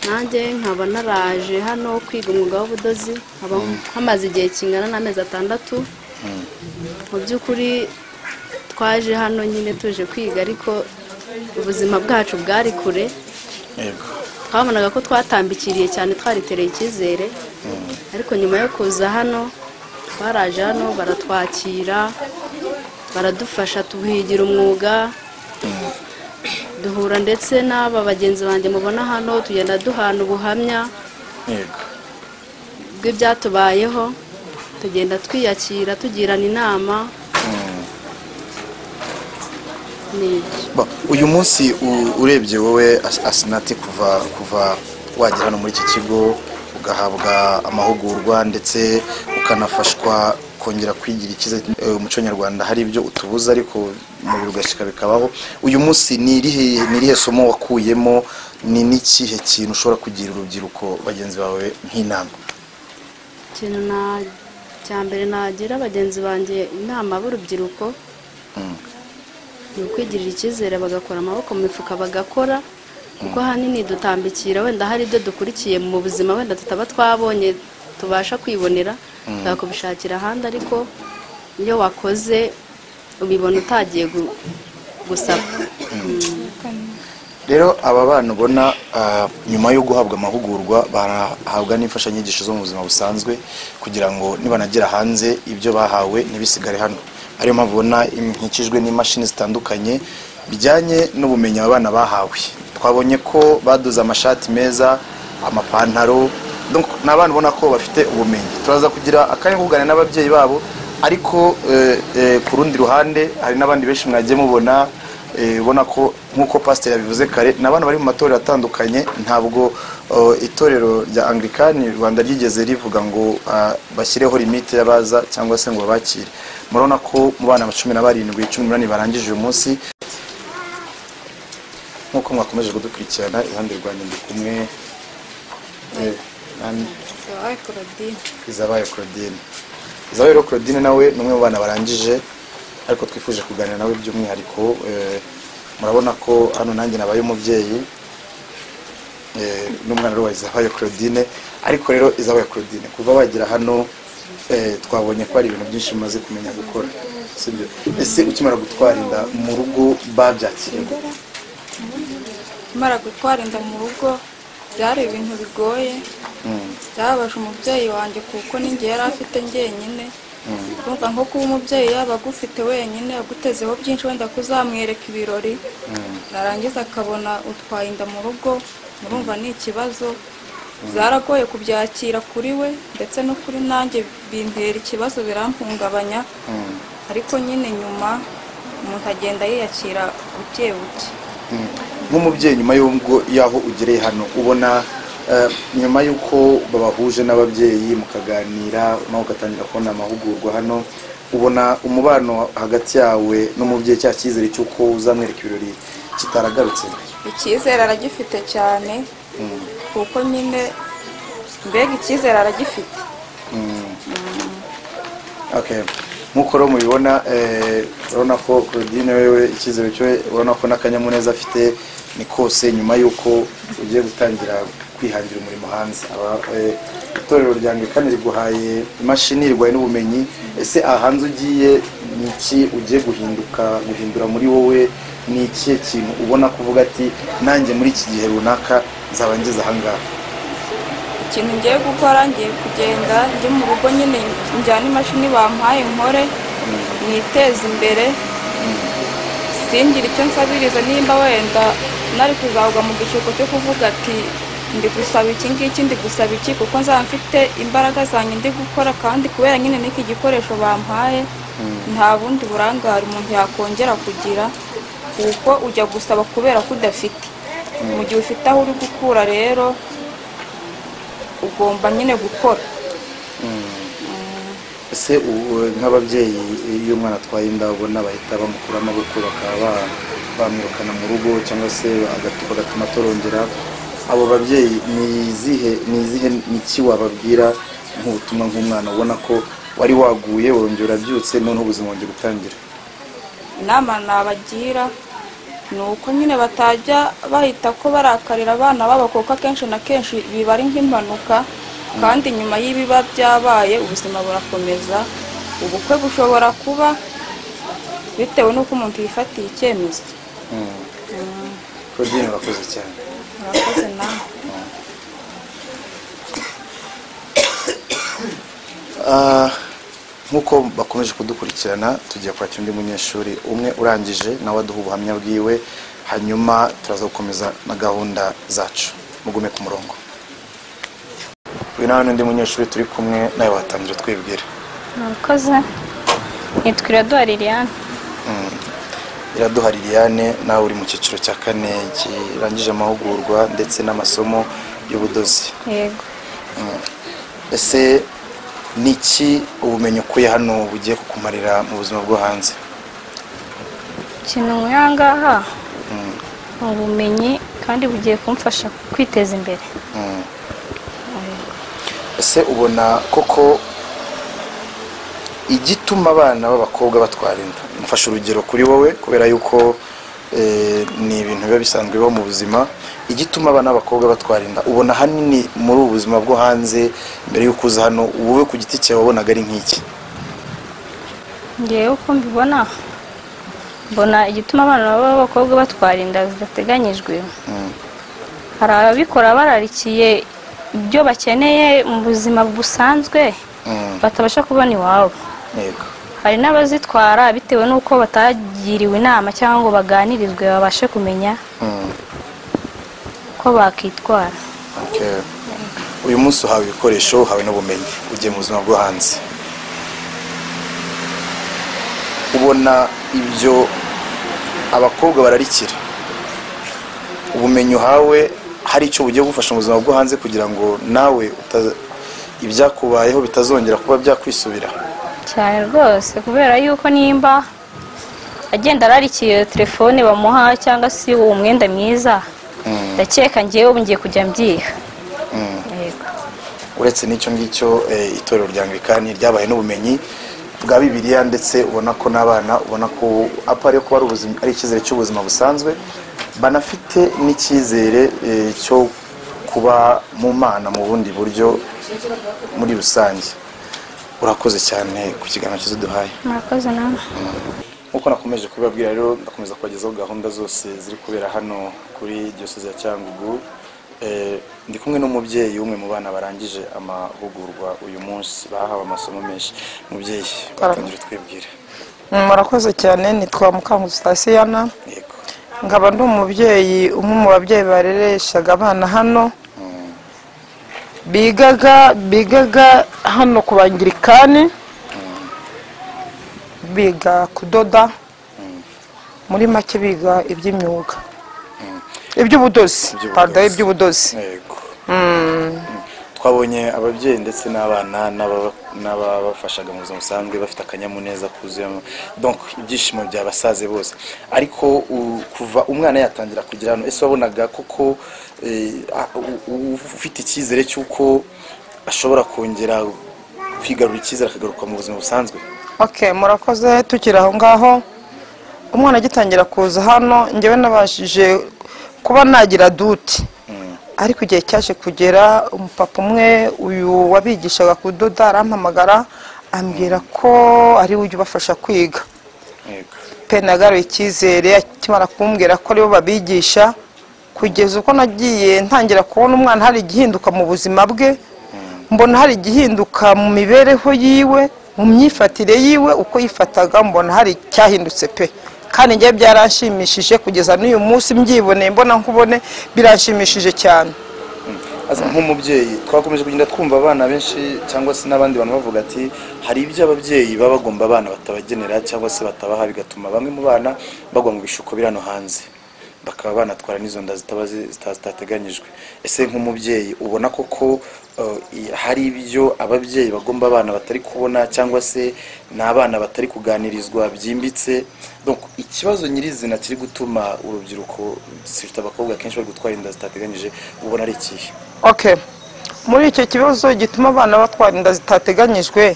Nanjye nkaba naraje hano kwiga umwuga w'ubudozi, nkaba hamaze igihe kingana n'amezi 6. Mu by'ukuri twaje hano nyine tuje kwiga, ariko ubuzima bwacu bwari kure. Twabonaga ko twatambikiriye cyane, twaritereye icyizere, ariko nyuma yo kuza hano twaraje hano baratwakira, baradufasha, tuhigira umwuga, duhura ndetse n'aba bagenzi banjye mubona hano, tugenda duhana ubuhamya bw'ibyatubayeho, tugenda twiyakira, tugirana inama. Uyu munsi urebye wowe Asinati, kuva wagera hano muri iki kigo ugahabwa amahugurwa ndetse ukanafashwa kongera kwigira icyizere, umuco nyarwanda hari ibyo utubuza ariko umubiri ugashyika bikabaho, uyu munsi ni irihe somo wakuyemo, ni n'ikihe kintu ushobora kugira urubyiruko bagenzi bawe nk'inama? Ikintu cya mbere nagira bagenzi banjye inama b'urubyiruko ni ukwigirira icyizere, bagakora amaboko mu mifuka bagakora, kuko ahanini dutambikira wenda hari ibyo dukurikiye mu buzima wenda tutaba twabonye tubasha kwibonera, twakubishakira ahandi, ariko iyo wakoze ubibona utagiye gusaba. Rero aba bana ubona nyuma yo guhabwa amahugurwa barahabwa n'imfashanyigisho zo mu buzima busanzwe kugira ngo nibanagera hanze ibyo bahawe ntibisigare hano. Ariyo mpamvu ubona nkikijwe n'imashini zitandukanye bijyanye n'ubumenyi aba bana bahawe. Twabonye ko badoze amashati meza, amapantaro, donc ni abana ubona ko bafite ubumenyi. Turaza kugira akanya ko kuganira n'ababyeyi babo, ariko ku rundi ruhande hari n'abandi benshi mwagiye mubona, ubona ko nk'uko pasiteri yabivuze kare, ni abana bari mu matorero atandukanye. Ntabwo itorero rya Anglikani Rwanda ryigeze rivuga ngo bashyireho limite y'abaza cyangwa se ngo babakire. Murabona ko mu bana 17, 18 barangije uyu munsi. Nk'uko mwakomeje kudukurikirana, iruhande rwanjye ndi kumwe Izabayo Claudine. Izabayo Claudine nawe ni umwe mu bana barangije, ariko twifuje kuganira nawe by'umwihariko. Murabona ko hano nanjye nabaye umubyeyi n'umwana wa Izabayo Claudine. Ariko rero Izabayo Claudine, kuva wagera hano twabonye ko hari ibintu byinshi umaze kumenya gukora, sibyo? Ese ukimara gutwara inda mu rugo babyakiriye? Mara gutwara inda mu rugo byari ibintu bigoye, byababaje umubyeyi wanjye kuko ninjye yari afite njyenyine. Urumva nko kuba umubyeyi yaba agufite wenyine agutezeho byinshi, wenda kuzamwereka ibirori, narangiza akabona utwaye inda mu rugo, murumva ni ikibazo. Zaragoye kubyakira kuri we ndetse no kuri nanjye, bintera ikibazo, birampungabanya, ariko nyine nyuma umuntu agenda yiyakira buke buke. Nk'umubyeyi nyuma y'ubwo yaho ugereye hano, ubona nyuma y'uko babahuje n'ababyeyi mukaganira, nawe ugatangira kubona amahugurwa hano, ubona umubano hagati yawe n'umubyeyi, cya cyizere cy'uko uzamwereka ibirori kitaragarutse? Icyizere aragifite cyane, kuko nyine mbega icyizere aragifite. Okay. Nk'uko rero mubibona, urabona ko Claudine wewe icyizere cyo, urabona ko n'akanyamuneza afite ni kose nyuma y'uko ugiye gutangira kwihangira umurimo hanze. Itorero rya Anglikani riguhaye imashini, riguhaye n'ubumenyi. Ese aha hanze ugiye ni iki ugiye guhindura muri wowe? Ni ikihe kintu ubona kuvuga ati nanjye muri iki gihe runaka nzaba ngeze aha ngaha? Ikintu ngiye gukora, ngiye kugenda njye mu rugo nyine njyana imashini bampaye nkore, niteze imbere, singire icyo nsabiriza. Nimba wenda nari kuzagwa mu gishuko cyo kuvuga ati ndi gusaba iki ngiki, ndi gusaba iki, kuko nzaba mfite imbaraga zanjye ndi gukora, kandi kubera nyine n'iki gikoresho bampaye nta bundi burangare umuntu yakongera kugira, kuko ujya gusaba kubera ko udafite. Mu gihe ufite aho uri gukura rero ugomba nyine gukora. Ese nk'ababyeyi iyo umwana atwaye inda ubona bahita bamukura amaboko bakaba bamwirukana mu rugo cyangwa se bagatuma atorongera, abo babyeyi ni izihe niki wababwira nk'ubutumwa nk'umwana ubona ko wari waguye wongera urabyutse noneho ubuzima bwongeye gutangira? Inama nabagira ni uko nyine batajya bahita ko barakarira abana babo, kuko akenshi na kenshi biba ari nk'impanuka, kandi nyuma y'ibiba byabaye ubuzima burakomeza. Ubukwe bushobora kuba bitewe n'uko umuntu yifatiye icyemezo. Claudine, urakoze cyane. Urakoze nawe. Nk'uko bakomeje kudukurikirana, tugiye kwakira undi munyeshuri umwe urangije nawe aduha ubuhamya bwiwe, hanyuma turaza gukomeza na gahunda zacu. Mugume ku murongo. Uyu nawe n'undi munyeshuri turi kumwe nawe, watangira twibwira. Murakoze, nitwa Iraduha Liliane. Iraduha Liliane, nawe uri mu cyiciro cya kane kirangije amahugurwa ndetse n'amasomo y'ubudozi. Yego. Ese niki ubumenyi ukuye hano bugiye kukumarira mu buzima bwo hanze? Ikintu nkuye aha ngaha ni ubumenyi, kandi bugiye kumfasha kwiteza imbere. Ese ubona koko igituma abana b'abakobwa batwara inda, mfashe urugero kuri wowe kubera yuko ni ibintu biba bisanzwe bibaho mu buzima, igituma abana b'abakobwa batwara inda ubona ahanini muri ubu buzima bwo hanze mbere y'uko uza hano, wowe ku giti cyawe wabonaga ari nk'iki? Ngewe uko mbibona, mbona igituma abana b'abakobwa batwara inda zidateganyijwe, hari ababikora bararikiye ibyo bakeneye mu buzima busanzwe batabasha kubona iwabo. Yego. Hari n'abazitwara bitewe n'uko batagiriwe inama cyangwa ngo baganirizwe babashe kumenya ko bakitwara. Okay. Uyu munsi uhawe ibikoresho, uhawe n'ubumenyi, ugiye mu buzima bwo hanze, ubona ibyo abakobwa bararikira, ubumenyi uhawe hari icyo bugiye gufasha mu buzima bwo hanze kugira ngo nawe ibyakubayeho bitazongera kuba byakwisubira? Cyane rwose, kubera yuko nimba agenda ararikiye telefone bamuha cyangwa se uwo mwenda mwiza, ndakeka ngewe ubu ngiye kujya mbyiha. Yego. Uretse n'icyo ngicyo, itorero rya Anglikani ryabaye n'ubumenyi bwa Bibiliya, ndetse ubona ko n'abana ubona ko apa ari kuba ari icyizere cy'ubuzima busanzwe, banafite n'icyizere cyo kuba mu Mana mu bundi buryo muri rusange. Urakoze cyane ku kiganiro cyiza duhaye. Murakoze namwe. Nkuko nakomeje kubibabwira rero, ndakomeza kubagezaho gahunda zose ziri kubera hano kuri Diyoseze ya Cyangugu. Ndi kumwe n'umubyeyi umwe mu bana barangije amahugurwa uyu munsi, bahawe amasomo menshi. Mubyeyi, watangira twibwira. Murakoze cyane, nitwa Mukanguzi Stasiyana. Yego. Nkaba ndi umubyeyi, umwe mu babyeyi barereshaga abana hano, bigaga hano ku Bangirikani, biga kudoda, muri make biga iby'imyuga, iby'ubudozi, pardon, iby'ubudozi. Yego. Twabonye ababyeyi ndetse n'abana n'ababafashaga mu buzima busanzwe bafite akanyamuneza kuzuyemo, donc ibyishimo byabasaze bose. Ariko kuva umwana yatangira kugira hano, ese wabonaga koko ufite icyizere cy'uko ashobora kongera kwigarura icyizere akagaruka mu buzima busanzwe? Okay, murakoze. Tukiri aho ngaho, umwana agitangira kuza hano, njyewe nabashije kuba nagira duti, ariko igihe cyaje kugera umupapa umwe uyu wabigishaga kudoda arampamagara, ambwira ko ari we ujya ubafasha kwiga. Yego. Pe nagaruye icyizere akimara kumbwira ko aribo babigisha, kugeza uko nagiye ntangira kubona umwana hari igihinduka mu buzima bwe, mbona hari igihinduka mu mibereho yiwe, mu myifatire yiwe, uko yifataga mbona hari icyahindutse pe. Kandi njye byaranshimishije kugeza n'uyu munsi mbyiboneye, mbona nkubone biranshimishije cyane. Aza nk'umubyeyi, twakomeje kugenda twumva abana benshi cyangwa se n'abandi bantu bavuga ati hari ibyo ababyeyi baba bagomba abana batabagenera cyangwa se batabaha, bigatuma bamwe mu bana bagwa mu bishuko biri hano hanze, bakaba banatwara n'izo nda zitateganyijwe. Ese nk'umubyeyi ubona koko hari ibyo ababyeyi bagomba abana batari kubona, cyangwa se n'abana batari kuganirizwa byimbitse? Donc ikibazo nyirizina kiri gutuma urubyiruko, sifite abakobwa kenshi bari gutwara inda zitateganyije, ubona ari ikihe? Okay. Muri icyo kibazo gituma abana batwara inda zitateganyijwe,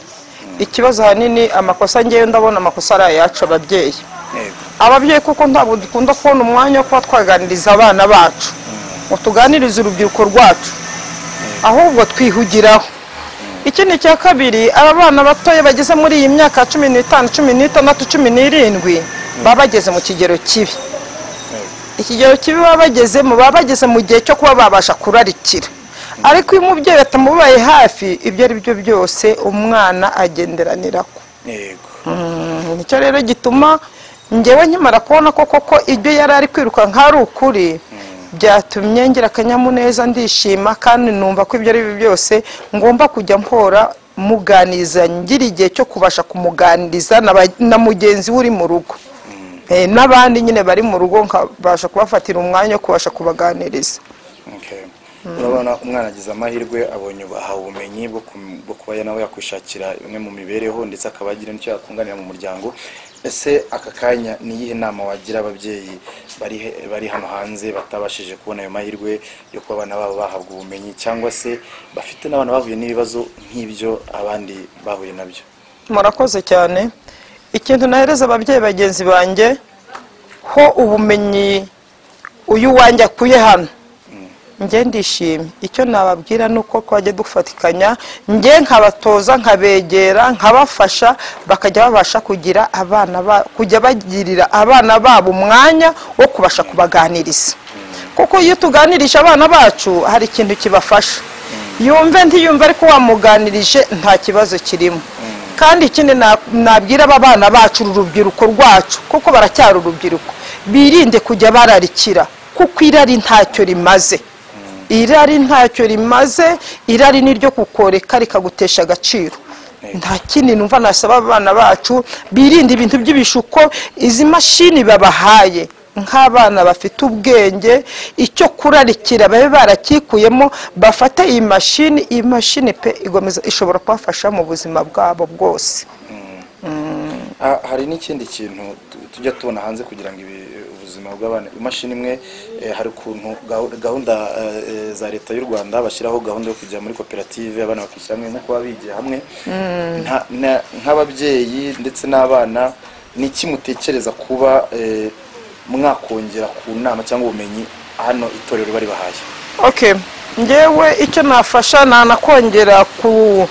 ikibazo ahanini amakosa, ngewe ndabona amakosa ari ayacu ababyeyi. Yego. Ababyeyi kuko ntabwo dukunda kubona umwanya wo kuba twaganiriza abana bacu, ngo tuganirize urubyiruko rwacu, ahubwo twihugiraho. Ikindi cya kabiri, aba bana batoya bageze muri iyi myaka 15, 16, 17 baba bageze mu kigero kibi. Ikigero kibi baba bagezemo, baba bageze mu gihe cyo kuba babasha kurarikira. Ariko iyo umubyeyi atamubaye hafi, ibyo ari byo byose umwana agenderanirako. Yego. Nicyo rero gituma njyewe nkimara kubona ko koko ibyo yari ari kwiruka nk'ari ukuri, Byatumye ngira akanyamuneza, ndishima kandi numva ko ibyo ari byo byose ngomba kujya mpora muganiriza, ngira igihe cyo kubasha kumuganiriza na mugenzi we uri mu rugo, n'abandi nyine bari mu rugo nkabasha kubafatira umwanya wo kubasha kubaganiriza. Urabona umwana agize amahirwe, abonye ahawe ubumenyi bwo kuba nawe yakwishakira bimwe mu mibereho, ndetse akaba agira n'icyo yakunganira mu muryango. Ese aka kanya ni iyihe nama wagira ababyeyi bari hano hanze batabashije kubona ayo mahirwe yo kuba abana babo bahabwa ubumenyi, cyangwa se bafite n'abana bahuye n'ibibazo nk'ibyo abandi bahuye nabyo? Murakoze cyane. Ikintu nahereza ababyeyi bagenzi banjye ho ubumenyi uyu wanjye akuye hano, njye ndishimye. Icyo nababwira ni uko twajya dufatikanya, njye nkabatoza, nkabegera, nkabafasha, bakajya babasha kugira abana kujya bagirira abana babo umwanya wo kubasha kubaganiriza. Kuko iyo tuganirisha abana bacu hari ikintu kibafasha, yumve ntiyumve ariko wamuganirije nta kibazo kirimo. Kandi ikindi nabwira aba bana bacu, urubyiruko rwacu, kuko baracyari urubyiruko, birinde kujya bararikira, kuko irari ntacyo rimaze. Irari ntacyo rimaze, irari ni ryo kukoreka rikagutesha agaciro. Nta kindi numva nasaba abana bacu, birinde ibintu by'ibishuko. Izi mashini babahaye nk'abana bafite ubwenge, icyo kurarikira babe barakikuyemo, bafate iyi mashini. Iyi mashini pe igomeza ishobora kubafasha mu buzima bwabo bwose. Hari n'ikindi kintu tujya tubona hanze kugira ngo ubuzima bw'abana, imashini imwe, hari ukuntu gahunda za leta y'u Rwanda bashyiraho gahunda yo kujya muri koperative, abana bakishyira hamwe nk'uko baba bigiye hamwe. Nk'ababyeyi ndetse n'abana, ni iki mutekereza kuba mwakongera ku nama cyangwa ubumenyi hano itorero bari bahaye? Okay, ngewe icyo nafasha nanakongera ku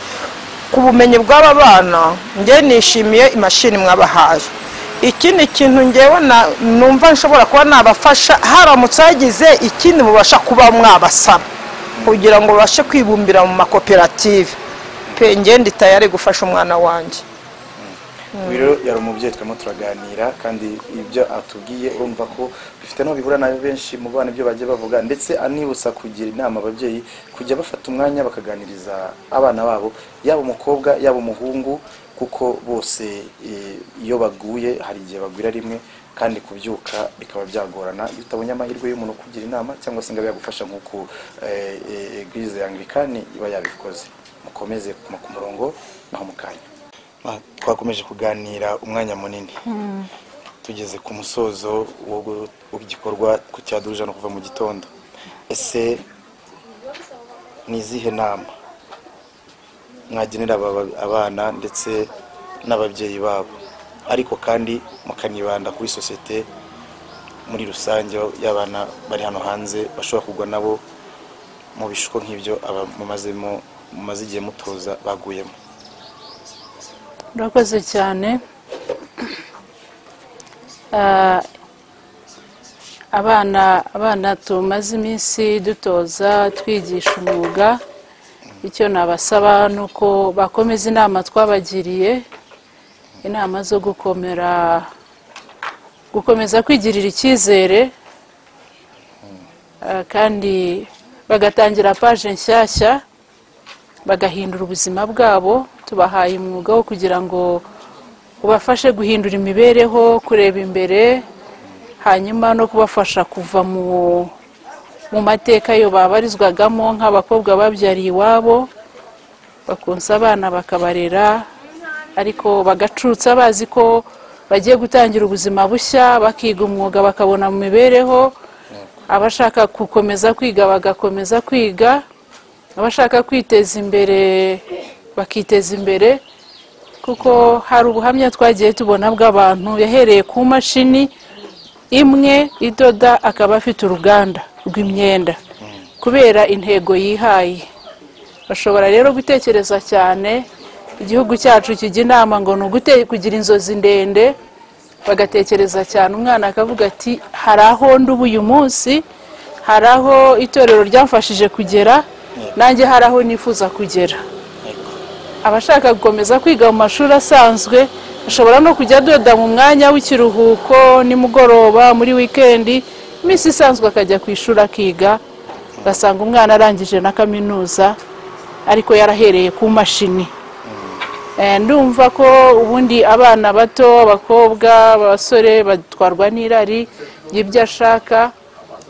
bumenyi bw'aba bana, nge nishimiye imashini mwabahaye. Ikindi kintu ngewe numva nshobora kuba nabafasha, haramutse hagize ikindi mubasha kuba mwabasaba kugira ngo babashe kwibumbira mu makoperative, pe nge ndi tayari gufasha umwana wanjye. Uyu rero yari umubyeyi turimo turaganira, kandi ibyo atubwiye urumva ko bifite n'aho bihura nayo benshi mu bana ibyo bagiye bavuga, ndetse anibutsa kugira inama ababyeyi kujya bafata umwanya bakaganiriza abana babo, yaba umukobwa yaba umuhungu, kuko bose iyo baguye hari igihe bagwira rimwe, kandi kubyuka bikaba byagorana iyo utabonye amahirwe y'umuntu kugira inama cyangwa se ngo abe yagufasha nk'uko Eglise Anglikani iba yabikoze. Mukomeze kuguma ku murongo naho mukanya. Twakomeje kuganira umwanya munini, tugeze ku musozo w'igikorwa cyaduje no kuva mu gitondo. Ese ni izihe nama mwagenera abana ndetse n'ababyeyi babo, ariko kandi mukanibanda kuri sosiyete muri rusange y'abana bari hano hanze bashobora kugwa nabo mu bishuko nk'ibyo mumaze igihe mutoza baguyemo? Murakoze cyane. Abana tumaze iminsi dutoza twigisha umwuga, icyo nabasaba ni uko bakomeza inama twabagiriye, inama zo gukomeza kwigirira icyizere, kandi bagatangira paje nshyashya, bagahindura ubuzima bwabo. Tubahaye umwuga wo kugira ngo ubafashe guhindura imibereho, kureba imbere, hanyuma no kubafasha kuva mu mateka yo babarizwagamo nk'abakobwa babyariye iwabo, bakonsa abana bakabarera, ariko bagacutsa bazi ko bagiye gutangira ubuzima bushya, bakiga umwuga bakabona mu mibereho. Abashaka gukomeza kwiga bagakomeza kwiga, abashaka kwiteza imbere bakiteza imbere, kuko hari ubuhamya twagiye tubona bw'abantu yahereye ku mashini imwe idoda akaba afite uruganda rw'imyenda kubera intego yihaye. Bashobora rero gutekereza cyane, igihugu cyacu kijya inama ngo ni kugira inzozi ndende, bagatekereza cyane. Umwana akavuga ati hari aho ndi uyu munsi, hari aho itorero ryamfashije kugera, nanjye hari aho nifuza kugera. Abashaka gukomeza kwiga mu mashuri asanzwe ashobora no kujya adoda mu mwanya w'ikiruhuko nimugoroba muri wikendi, Iminsi isanzwe akajya ku ishuri akiga, ugasanga umwana arangije na kaminuza ariko yarahereye ku mashini. Ndumva ko ubundi abana bato, abakobwa, abasore batwarwa n'irari ry'ibyo ashaka.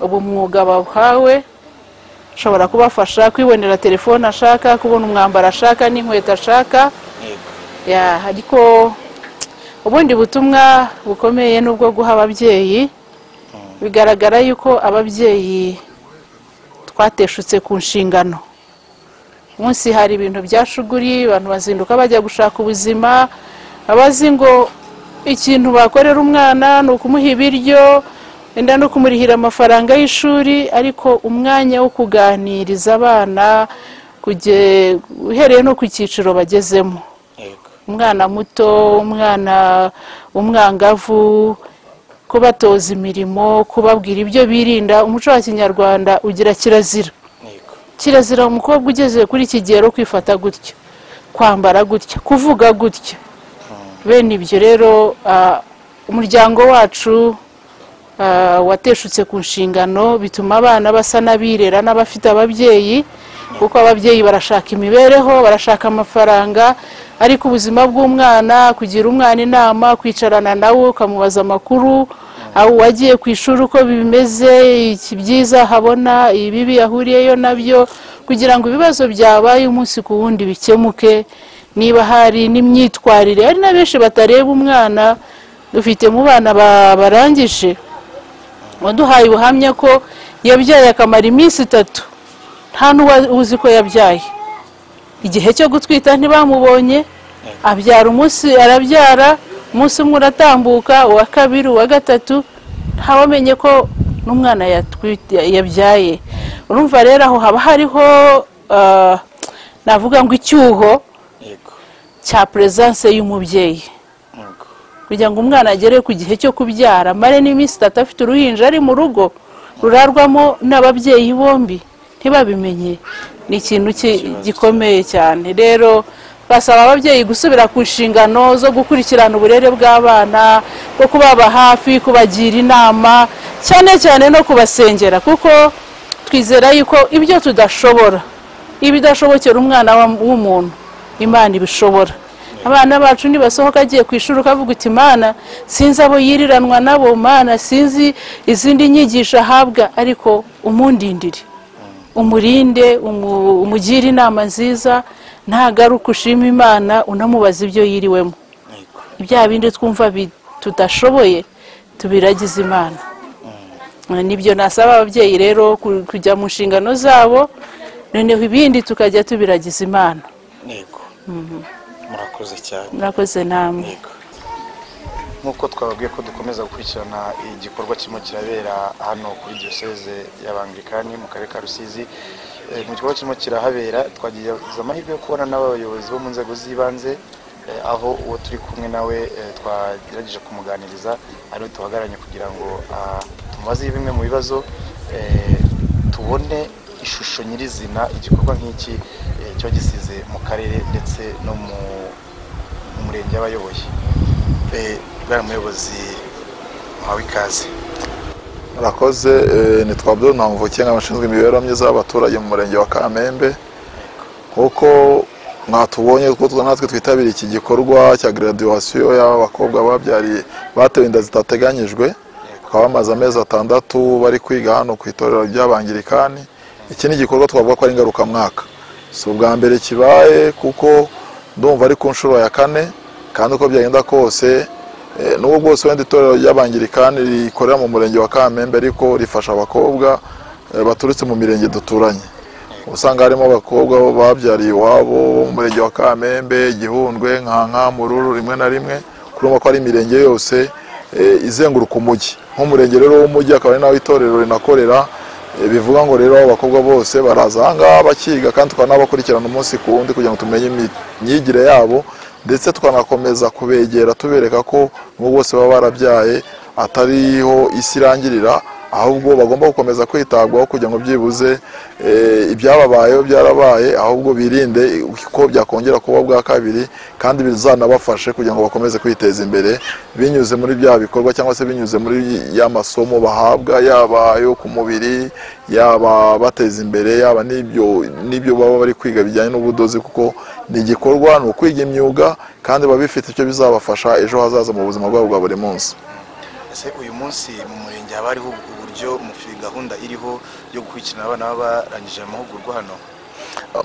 Ubu mwuga bahawe ushobora kubafasha kwibonera telefone ashaka, kubona umwambaro ashaka n'inkweto ashaka. Ariko ubundi butumwa bukomeye n'ubwo guha ababyeyi, bigaragara yuko ababyeyi twateshutse ku nshingano. Munsi hari ibintu byashuguri, abantu bazinduka bajya gushaka ubuzima, abazi ngo ikintu bakorera umwana ni ukumuha ibiryo, wenda no kumurihira amafaranga y'ishuri, ariko umwanya wo kuganiriza abana uhereye no ku cyiciro bagezemo. Umwana muto, umwana umwangavu, kubatoza imirimo, kubabwira ibyo birinda. Umuco wa Kinyarwanda ugira kirazira. Kirazira umukobwa ugeze kuri kigero kwifata gutya, kwambara gutya, kuvuga gutya. Bene ibyo rero umuryango wacu wateshutse ku nshingano, bituma abana basa n'abirera n'abafite ababyeyi, kuko ababyeyi barashaka imibereho, barashaka amafaranga, ariko ubuzima bw'umwana, kugira umwana inama, kwicarana nawe ukamubaza amakuru, aho wagiye ku ishuri uko bimeze, ibyiza habona, ibibi yahuriyeyo nabyo, kugira ngo ibibazo byabaye umunsi ku wundi bikemuke. Niba hari n'imyitwarire, hari na benshi batareba umwana. Dufite mu bana barangije waduhaye ubuhamya ko yabyaye akamara iminsi 3 nta n'uzi ko yabyaye. Igihe cyo gutwita ntibamubonye, abyara umunsi, arabyara umunsi umwe uratambuka, uwa kabiri, uwa gatatu, ntawamenye ko n'umwana yabyaye. Urumva rero aho haba hariho navuga ngo icyuho cya presence y'umubyeyi, kugira ngo umwana agere ku gihe cyo kubyara mare n'iminsi 3 afite uruhinja ari mu rugo rurarwamo n'ababyeyi bombi ntibabimenye, ni ikintu gikomeye cyane. Rero basaba ababyeyi gusubira ku nshingano zo gukurikirana uburere bw'abana, bwo kubaba hafi, kubagira inama, cyane cyane no kubasengera, kuko twizera yuko ibyo tudashobora, ibidashobokera umwana w'umuntu, Imana ibishobora. Abana bacu nibasohoka agiye ku ishuri ukavuga uti Mana sinzi abo yiriranwa nabo, Mana sinzi izindi nyigisho ahabwa, ariko umundindire, umurinde, umugire inama nziza, ntagaruka ushima Imana unamubaza ibyo yiriwemo. Ibya bindi twumva tudashoboye tubiragize Imana. Nibyo nasaba ababyeyi rero, kujya mu nshingano zabo, noneho ibindi tukajya tubiragiza Imana. Murakoze cyane. Murakoze namwe. Nk'uko twababwiye ko dukomeza gukurikirana igikorwa kirimo kirabera hano kuri Diyoseze y'Abanglikani mu karere ka Rusizi, mu gikorwa kirimo kirahabera twagize amahirwe yo kubona n'abayobozi bo mu nzego z'ibanze, aho uwo turi kumwe nawe twagerageje kumuganiriza, ariwe tuhagararanye kugira ngo tumubaze bimwe mu bibazo, tubone ishusho nyirizina igikorwa nk'iki cyo gisize mu karere ndetse no mu murenge abayoboye. Bwana muyobozi, muhawe ikaze. Murakoze. Nitwa Abdul Ntamvukiye, nk'abashinzwe imibereho myiza y'abaturage mu murenge wa Kamembe. Nkuko mwatubonye ko natwe twitabiriye iki gikorwa cya graduation y'abakobwa babyariye batewe inda zitateganyijwe, bakaba bamaze amezi 6 bari kwiga hano ku itorero ry'Abanglikani. Iki ni igikorwa twavuga ko ari ngarukamwaka, si ubwa mbere kibaye, kuko ndumva ari ku nshuro ya 4, kandi uko byagenda kose n'ubwo bwose wenda itorero ry'Abanglikani rikorera mu murenge wa Kamembe, ariko rifasha abakobwa baturutse mu mirenge duturanye. Usanga harimo abakobwa babyariye iwabo mu murenge wa Kamembe, Gihundwe, Nkanka, Mururu, rimwe na rimwe kurumva ko ari imirenge yose izenguruka umujyi. Nk'umurenge rero w'umujyi akaba ari naho itorero rinakorera, bivuga ngo rero abakobwa bose baraza aha ngaha bakiga, kandi tukanabakurikirana umunsi ku wundi kugira ngo tumenye imyigire yabo, ndetse tukanakomeza kubegera tubereka ko nubwo bose baba barabyaye atariho isi irangirira, ahubwo bagomba gukomeza kwitabwaho kugira ngo byibuze ibyababayeho byarabaye, ahubwo birinde ko byakongera kuba bwa kabiri, kandi bizanabafashe kugira ngo bakomeze kwiteza imbere binyuze muri bya bikorwa cyangwa se binyuze muri ya masomo bahabwa, yaba ayo ku mubiri, yaba bateza imbere, yaba n'ibyo baba bari kwiga bijyanye n'ubudozi, kuko ni igikorwa, ni ukwiga imyuga kandi baba bifite icyo bizabafasha ejo hazaza mu buzima bwabo bwa buri munsi. Ese uyu munsi mu murenge haba hariho uburyo mufi gahunda iriho yo gukurikirana abana baba barangije amahugurwa hano?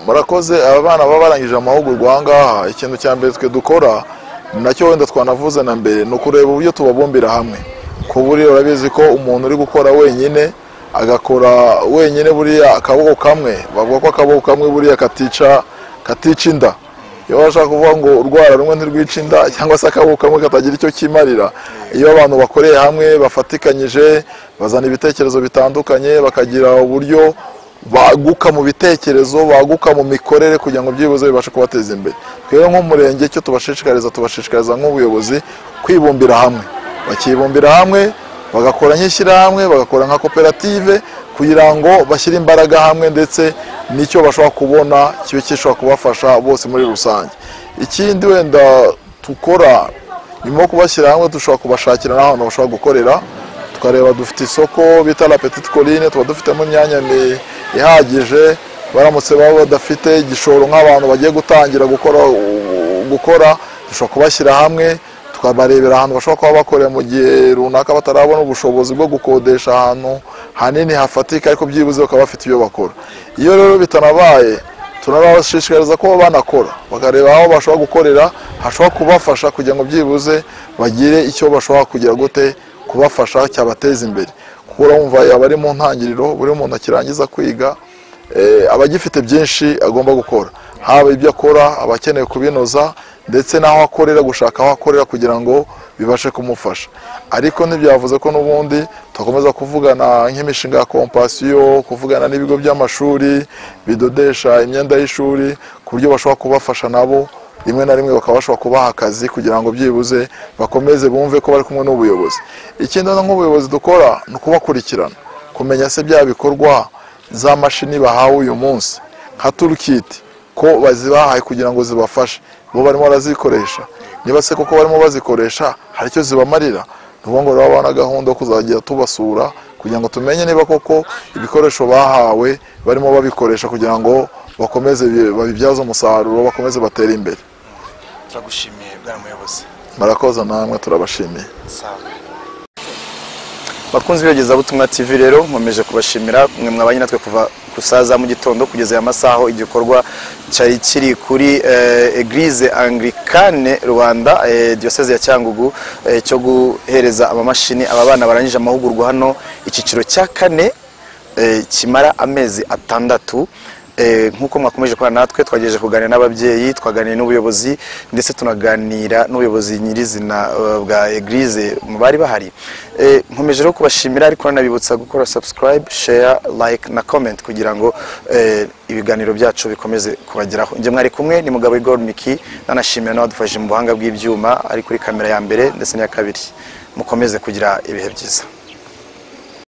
Murakoze. Aba bana baba barangije amahugurwa aha ngaha, ikintu cya mbere twe dukora nacyo wenda twanavuze na mbere ni ukureba uburyo tubabumbira hamwe. Ko buriya urabizi ko umuntu uri gukora wenyine agakora wenyine, buriya akaboko kamwe, bavuga ko akaboko kamwe buriya katica inda. Iyo bashaka kuvuga ngo urwara rumwe ntirwica inda, cyangwa se akaboko kamwe katagira icyo kimarira. Iyo abantu bakoreye hamwe bafatikanyije, bazana ibitekerezo bitandukanye, bakagira uburyo baguka mu bitekerezo, baguka mu mikorere kugira ngo byibuze bibashe kubateza imbere. Twebwe nk'umurenge icyo tubashishikariza nk'ubuyobozi kwibumbira hamwe, bakibumbira hamwe bagakora nk'ishyirahamwe, bagakora nka koperative kugira ngo bashyire imbaraga hamwe, ndetse n'icyo bashobora kubona kibe gishobora kubafasha bose muri rusange. Ikindi wenda tukora nyuma yo kubashyira hamwe, dushobora kubashakira n'ahantu bashobora gukorera, tukareba dufite isoko bita La Petite Colline, tuba dufitemo imyanya ihagije, baramutse baba badafite igishoro nk'abantu bagiye gutangira gukora, dushobora kubashyira hamwe tukabarebera ahantu bashobora kuba bakorera mu gihe runaka batarabona ubushobozi bwo gukodesha ahantu hanini hafatika, ariko byibuze bakaba bafite ibyo bakora. Iyo rero bitanabaye, tunabashishikariza ko banakora, bakareba aho bashobora gukorera hashobora kubafasha kugira ngo byibuze bagire icyo bashobora kugira gute kubafasha cyabateza imbere. Kuko urumva yaba ari mu ntangiriro, buri muntu akirangiza kwiga aba agifite byinshi agomba gukora, haba ibyo akora aba akeneye kubinoza, ndetse n'aho akorera, gushaka aho akorera kugira ngo bibashe kumufasha. Ariko ntibyavuze ko n'ubundi tukomeza kuvugana nk'imishinga ya kompasiyo, kuvugana n'ibigo by'amashuri bidodesha imyenda y'ishuri, ku buryo bashobora kubafasha nabo rimwe na rimwe bakaba bashobora kubaha akazi kugira ngo byibuze bakomeze bumve ko bari kumwe n'ubuyobozi. Ikindi nk'ubuyobozi dukora ni ukubakurikirana, kumenya se bya bikorwa za mashini bahawe uyu munsi nka toolkit ko bazibahaye kugira ngo zibafashe, bo barimo barazikoresha, niba se koko barimo bazikoresha hari icyo zibamarira. Ni ukuvuga ngo rero na gahunda yo kuzajya tubasura kugira ngo tumenye niba koko ibikoresho bahawe barimo babikoresha kugira ngo bakomeze babibyaze umusaruro, bakomeze batere imbere. Turagushimiye bwana muyobozi. Murakoze namwe, turabashimiye. Bakunzi b'Iyogezabutumwa TV rero nkomeje kubashimira mwe mwabanye natwe kuva kusaza mu gitondo kugeza aya masaha. Igikorwa cyari kiri kuri Eglise Anglicane Rwanda, Diocese ya Cyangugu, cyo guhereza amamashini aba bana barangije amahugurwa hano icyiciro cya kane kimara amezi 6. Nkuko mwakomeje kubana natwe, twagejeje kuganira n'ababyeyi, twaganira n'ubuyobozi, ndetse tunaganira n'ubuyobozi nyirizina bwa Eglise mu bari bahari. Nkomeje rero kubashimira, ariko nanabibutsa gukora subscribe, share, like na comment kugira ngo ibiganiro byacu bikomeze kubageraho. Njye mwari kumwe ni Mugabo Igor Miki, nanashimira n'abadufashije mu buhanga bw'ibyuma ari kuri kamera ya mbere ndetse n'iya kabiri. Mukomeze kugira ibihe byiza.